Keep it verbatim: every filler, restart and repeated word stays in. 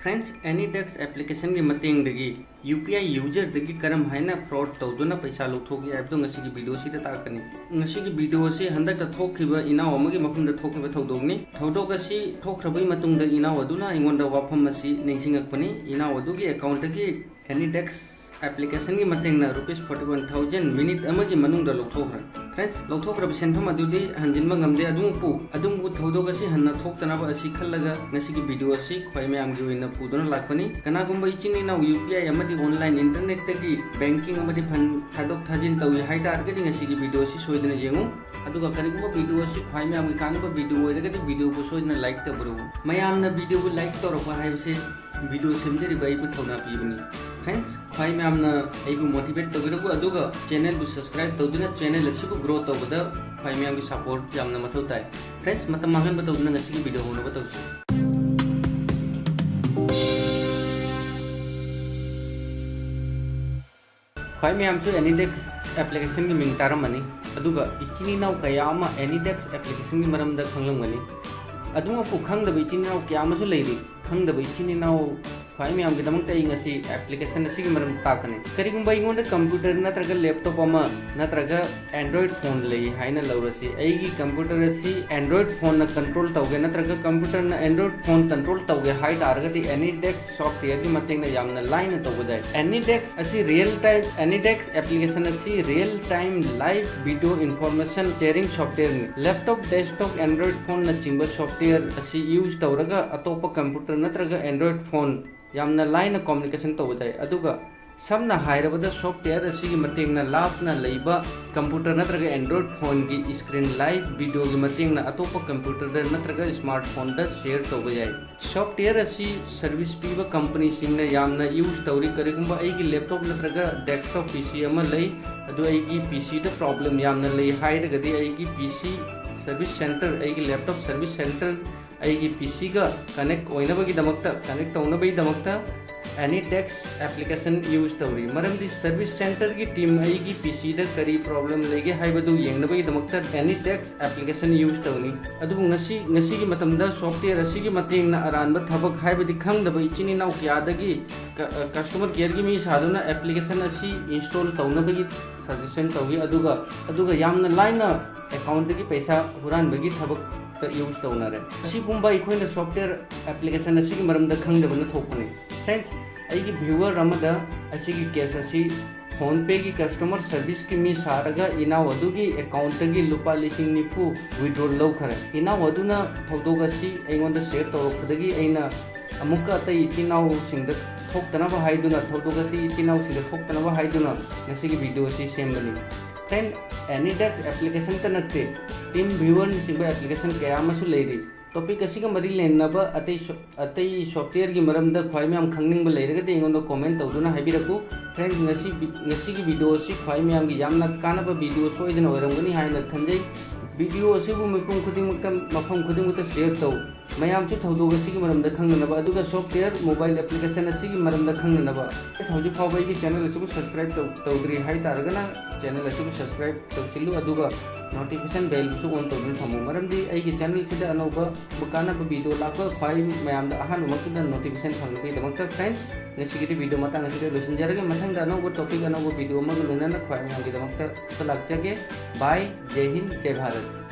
Friends, AnyDesk application ꯒꯤ ꯃꯇꯦꯡꯗꯒꯤ UPI user ꯗꯒꯤ ꯀꯔꯝ ꯍꯥꯏꯅ fraud ꯇꯧꯗꯨꯅ ꯄꯩꯁꯥ ꯂꯧꯊꯣꯛꯏ ꯍꯥꯏꯕꯗꯨ ꯉꯁꯤꯒꯤ video ꯁꯤꯗ ꯇꯥꯛꯀꯅꯤ꯫ ꯉꯁꯤꯒꯤ video ꯑꯁꯤ ꯍꯟꯗꯛꯇ ꯊꯣꯛꯈꯤꯕ ꯏꯅꯥꯎ ꯑꯃꯒꯤ ꯃꯐꯝꯗ ꯊꯣꯛꯈꯤꯕ ꯊꯧꯗꯣꯛꯅꯤ꯫ ꯊꯧꯗꯣꯛ ꯑꯁꯤ ꯊꯣꯛꯈ꯭ꯔꯕꯒꯤ ꯃꯇꯨꯡꯗ ꯏꯅꯥꯎ ꯑꯗꯨꯅ ꯑꯩꯉꯣꯟꯗ ꯋꯥꯐꯝ ꯑꯁꯤ ꯅꯤꯡꯁꯤꯡꯉꯛꯄꯅꯤ꯫ ꯏꯅꯥꯎ ꯑꯗꯨꯒꯤ account ꯇꯒꯤ AnyDesk application ꯒꯤ ꯃꯇꯦꯡꯅ rupees forty one thousand minute ꯑꯃꯒꯤ ꯃꯅꯨꯡꯗ ꯂꯧꯊꯣꯛꯈ꯭ꯔꯦ꯫ Friends, ꯂꯧꯊꯣꯛꯈ꯭ꯔꯕ ꯁꯦꯟꯐꯝ ꯑꯗꯨꯗꯤ ꯍꯟꯖꯤꯟꯕ ꯉꯝꯗꯦ꯫ ꯑꯗꯨꯕꯨ, ꯑꯗꯨꯕꯨ ꯊꯧꯗꯣꯛ ꯑꯁꯤ ꯍꯟꯅ ꯊꯣꯛꯇꯅꯕ ꯑꯁꯤ ꯈꯜꯂꯒ ꯉꯁꯤꯒꯤ video ꯑꯁꯤ ꯈ꯭ꯋꯥꯏ ꯃꯌꯥꯝꯒꯤ ꯑꯣꯏꯅ ꯄꯨꯗꯨꯅ ꯂꯥꯛꯄꯅꯤ꯫ ꯀꯅꯥꯒꯨꯝꯕ ꯏꯆꯤꯟ ꯏꯅꯥꯎ UPI ꯑꯃꯗꯤ online internet ꯇꯒꯤ banking ꯑꯃꯗꯤ fund ꯊꯥꯗꯣꯛ ꯊꯥꯖꯤꯟ ꯇꯧꯏ ꯍꯥꯏ ꯇꯥꯔꯒꯗꯤ ꯉꯁꯤꯒꯤ video ꯑꯁꯤ ꯁꯣꯏꯗꯅ ꯌꯦꯡꯉꯨ꯫ ꯑꯗꯨꯒ ꯀꯔꯤꯒꯨꯝꯕ video ꯑꯁꯤ ꯈ꯭ꯋꯥꯏ ꯃꯌꯥꯝꯒꯤ ꯀꯥꯟꯅꯕ video ꯑꯣꯏꯔꯒꯗꯤ video ꯕꯨ ꯁꯣꯏꯗꯅ like ꯇꯧꯕꯤꯔꯛꯎ꯫ ꯃꯌꯥꯝꯅ video ꯕꯨ like ꯇꯧꯔꯛꯄ ꯍꯥꯏꯕꯁꯤ video ꯁꯦꯝꯖꯔꯤꯕ ꯑꯩꯕꯨ ꯊꯧꯅꯥ ꯄꯤꯕꯅꯤ꯫ Friends, ꯈ꯭ꯋꯥꯏ ꯃꯌꯥꯝꯅ ꯑꯩꯕꯨ motivate ꯇꯧꯕꯤꯔꯛꯎ, ꯑꯗꯨꯒ channel ꯕꯨ subscribe ꯇꯧꯗꯨꯅ channel ꯑꯁꯤꯕꯨ grow ꯇꯧꯕꯗ ꯈ꯭ꯋꯥꯏ ꯃꯌꯥꯝꯒꯤ support ꯌꯥꯝꯅ ꯃꯊꯧ ꯇꯥꯏ꯫ Friends, ꯃꯇꯝ ꯃꯥꯡꯍꯟꯕ ꯇꯧꯗꯨꯅ ꯉꯁꯤꯒꯤ video ꯍꯧꯅꯕ ꯇꯧꯁꯤ꯫ ꯈ꯭ꯋꯥꯏ ꯃꯌꯥꯝꯁꯨ AnyDesk application ꯒꯤ ꯃꯤꯡ ꯇꯥꯔꯝꯃꯅꯤ꯫ ꯑꯗꯨꯒ ꯏꯆꯤꯟ ꯏꯅꯥꯎ ꯀꯌꯥ ꯑꯃ AnyDesk application ꯒꯤ ꯃꯔꯝꯗ ꯈꯪꯂꯝꯒꯅꯤ꯫ ꯑꯗꯨꯃꯛꯄꯨ ꯈꯪꯗꯕ ꯏꯆꯤꯟ ꯏꯅꯥꯎ ꯀꯌꯥ ꯑꯃꯁꯨ ꯂꯩꯔꯤ꯫ ꯈꯪꯗꯕ ꯏꯆꯤꯟ ꯏꯅꯥꯎ ꯈ꯭ꯋꯥꯏ ꯃꯌꯥꯝꯒꯤꯗꯃꯛꯇ ꯑꯩ ꯉꯁꯤ application ꯑꯁꯤꯒꯤ ꯃꯔꯝꯗ ꯇꯥꯛꯀꯅꯤ꯫ ꯀꯔꯤꯒꯨꯝꯕ ꯑꯩꯉꯣꯟꯗ computer ꯅꯠꯇ꯭ꯔꯒ laptop ꯑꯃ ꯅꯠꯇ꯭ꯔꯒ Android phone ꯂꯩ ꯍꯥꯏꯅ ꯂꯧꯔꯁꯤ꯫ ꯑꯩꯒꯤ computer ꯑꯁꯤ Android phone ꯅ control ꯇꯧꯒꯦ ꯅꯠꯇ꯭ꯔꯒ computer ꯅ Android phone control ꯇꯧꯒꯦ ꯍꯥꯏ ꯇꯥꯔꯒꯗꯤ AnyDesk software ꯒꯤ ꯃꯇꯦꯡꯅ ꯌꯥꯝꯅ ꯂꯥꯏꯅ ꯇꯧꯕ ꯌꯥꯏ꯫ AnyDesk ꯑꯁꯤ real time, AnyDesk application ꯑꯁꯤ real time live video information sharing software ꯅꯤ꯫ Laptop, desktop, Android phone ꯅꯆꯤꯡꯕ software ꯑꯁꯤ use ꯇꯧꯔꯒ ꯑꯇꯣꯞꯄ computer ꯅꯠꯇ꯭ꯔꯒ Android phone ꯌꯥꯝꯅ ꯂꯥꯏꯅ communication ꯇꯧꯕ ꯌꯥꯏ꯫ ꯑꯗꯨꯒ ꯁꯝꯅ ꯍꯥꯏꯔꯕꯗ software ꯑꯁꯤꯒꯤ ꯃꯇꯦꯡꯅ ꯂꯥꯞꯅ ꯂꯩꯕ computer ꯅꯠꯇ꯭ꯔꯒ Android phone ꯒꯤ screen live video ꯒꯤ ꯃꯇꯦꯡꯅ ꯑꯇꯣꯞꯄ computer ꯗ ꯅꯠꯇ꯭ꯔꯒ smart phone ꯗ share ꯇꯧꯕ ꯌꯥꯏ꯫ Software ꯑꯁꯤ service ꯄꯤꯕ company ꯁꯤꯡꯅ ꯌꯥꯝꯅ use ꯇꯧꯔꯤ꯫ ꯀꯔꯤꯒꯨꯝꯕ ꯑꯩꯒꯤ laptop ꯅꯠꯇ꯭ꯔꯒ desktop PC ꯑꯃ ꯂꯩ, ꯑꯗꯨ ꯑꯩꯒꯤ PC ꯗ problem ꯌꯥꯝꯅ ꯂꯩ ꯍꯥꯏꯔꯒꯗꯤ ꯑꯩꯒꯤ PC service center, ꯑꯩꯒꯤ laptop service center ꯑꯩꯒꯤ PC ꯒ connect ꯑꯣꯏꯅꯕꯒꯤꯗꯃꯛꯇ, connect ꯇꯧꯅꯕꯒꯤꯗꯃꯛꯇ AnyTax application use ꯇꯧꯔꯤ꯫ ꯃꯔꯝꯗꯤ service centreꯒꯤ team ꯑꯩꯒꯤ PCꯗ ꯀꯔꯤ problem ꯂꯩꯒꯦ ꯍꯥꯏꯕꯗꯨ ꯌꯦꯡꯅꯕꯒꯤꯗꯃꯛꯇ AnyTax application use ꯇꯧꯅꯤ꯫ ꯑꯗꯨꯕꯨ ꯉꯁꯤ, ꯉꯁꯤꯒꯤ ꯃꯇꯝꯗ software ꯑꯁꯤꯒꯤ ꯃꯇꯦꯡꯅ ꯑꯔꯥꯟꯕ ꯊꯕꯛ, ꯍꯥꯏꯕꯗꯤ ꯈꯪꯗꯕ ꯏꯆꯤꯟ ꯏꯅꯥꯎ ꯀꯌꯥꯗꯒꯤ ꯀ-, customer careꯒꯤ ꯃꯤ ꯁꯥꯗꯨꯅ application ꯑꯁꯤ install ꯇꯧꯅꯕꯒꯤ suggestion ꯇꯧꯏ꯫ ꯑꯗꯨꯒ, ꯑꯗꯨꯒ ꯌꯥꯝꯅ ꯂꯥꯏꯅ accountꯗꯒꯤ ꯄꯩꯁꯥ ꯍꯨꯔꯥꯟꯕꯒꯤ ꯊꯕꯛꯇ use ꯇꯧꯅꯔꯦ꯫ ꯑꯁꯤ ꯄꯨꯝꯕ ꯑꯩꯈꯣꯏꯅ software application ꯑꯁꯤꯒꯤ ꯃꯔꯝꯗ ꯈꯪꯗꯕꯅ ꯊꯣꯛꯄꯅꯤ꯫ Friends, ꯑꯩꯒꯤ viewer ꯑꯃꯗ ꯑꯁꯤꯒꯤ case ꯑꯁꯤ PhonePeꯒꯤ customer serviceꯀꯤ ꯃꯤ ꯁꯥꯔꯒ ꯏꯅꯥꯎ ꯑꯗꯨꯒꯤ accountꯇꯒꯤ ꯂꯨꯄꯥ ꯂꯤꯁꯤꯡ ꯅꯤꯐꯨ withdraw ꯂꯧꯈꯔꯦ꯫ ꯏꯅꯥꯎ ꯑꯗꯨꯅ ꯊꯧꯗꯣꯛ ꯑꯁꯤ ꯑꯩꯉꯣꯟꯗ share ꯇꯧꯔꯛꯄꯗꯒꯤ ꯑꯩꯅ ꯑꯃꯨꯛꯀ ꯑꯇꯩ ꯏꯆꯤꯟ ꯏꯅꯥꯎꯁꯤꯡꯗ ꯊꯣꯛꯇꯅꯕ ꯍꯥꯏꯗꯨꯅ, ꯊꯧꯗꯣꯛ ꯑꯁꯤ ꯏꯆꯤꯟ ꯏꯅꯥꯎꯁꯤꯡꯗ ꯊꯣꯛꯇꯅꯕ ꯍꯥꯏꯗꯨꯅ ꯉꯁꯤꯒꯤ video ꯑꯁꯤ ꯁꯦꯝꯕꯅꯤ꯫ Friend, AnyTax applicationꯇ ꯅꯠꯇꯦ, TeamViewerꯅꯆꯤꯡꯕ application ꯀꯌꯥ ꯑꯃꯁꯨ ꯂꯩꯔꯤ꯫ Topic ꯑꯁꯤꯒ ꯃꯔꯤ ꯂꯩꯅꯕ ꯑꯇꯩ ꯁꯣ-, ꯑꯇꯩ softwareꯒꯤ ꯃꯔꯝꯗ ꯈ꯭ꯋꯥꯏ ꯃꯌꯥꯝ ꯈꯪꯅꯤꯡꯕ ꯂꯩꯔꯒꯗꯤ ꯑꯩꯉꯣꯟꯗ comment ꯇꯧꯗꯨꯅ ꯍꯥꯏꯕꯤꯔꯛꯎ꯫ Friends, ꯉꯁꯤ ꯚꯤ-, ꯉꯁꯤꯒꯤ video ꯑꯁꯤ ꯈ꯭ꯋꯥꯏ ꯃꯌꯥꯝꯒꯤ ꯌꯥꯝꯅ ꯀꯥꯟꯅꯕ video ꯁꯣꯏꯗꯅ ꯑꯣꯏꯔꯝꯒꯅꯤ ꯍꯥꯏꯅ ꯈꯟꯖꯩ꯫ Video ꯑꯁꯤꯕꯨ ꯃꯤꯄꯨꯝ ꯈꯨꯗꯤꯡꯃꯛꯇ, ꯃꯐꯝ ꯈꯨꯗꯤꯡꯃꯛꯇ share ꯇꯧ꯫ ꯃꯌꯥꯝꯁꯨ ꯊꯧꯗꯣꯛ ꯑꯁꯤꯒꯤ ꯃꯔꯝꯗ ꯈꯪꯅꯅꯕ, ꯑꯗꯨꯒ software mobile application ꯑꯁꯤꯒꯤ ꯃꯔꯝꯗ ꯈꯪꯅꯅꯕ꯫ Friends, ꯍꯧꯖꯤꯛ ꯐꯥꯎꯕ ꯑꯩꯒꯤ channel ꯑꯁꯤꯕꯨ subscribe ꯇꯧ-, ꯇꯧꯗ꯭ꯔꯤ ꯍꯥꯏ ꯇꯥꯔꯒꯅ channel ꯑꯁꯤꯕꯨ subscribe ꯇꯧꯁꯤꯜꯂꯨ, ꯑꯗꯨꯒ notification bellꯕꯨꯁꯨ on ꯇꯧꯗꯨꯅ ꯊꯝꯃꯨ, ꯃꯔꯝꯗꯤ ꯑꯩꯒꯤ channelꯁꯤꯗ ꯑꯅꯧꯕ ꯀꯥꯟꯅꯕ video ꯂꯥꯛꯄ ꯈ꯭ꯋꯥꯏ ꯃꯌꯥꯝꯗ ꯑꯍꯥꯟꯕꯃꯛꯇꯗ notification ꯐꯪꯅꯕꯒꯤꯗꯃꯛꯇ꯫ Friends, ꯉꯁꯤꯒꯤꯗꯤ video ꯃꯇꯥꯡ ꯑꯁꯤꯗ ꯂꯣꯏꯁꯤꯟꯖꯔꯒꯦ꯫ ꯃꯊꯪꯗ ꯑꯅꯧꯕ topic, ꯑꯅꯧꯕ video ꯑꯃꯒ ꯂꯣꯏꯅꯅ ꯈ꯭ꯋꯥꯏ ꯃꯌꯥꯝꯒꯤꯗꯃꯛꯇ ꯂꯥꯛꯆꯒꯦ꯫ Bye, ꯖꯩ ꯍꯤꯟꯗ, ꯖꯩ ꯚꯥꯔꯠ꯫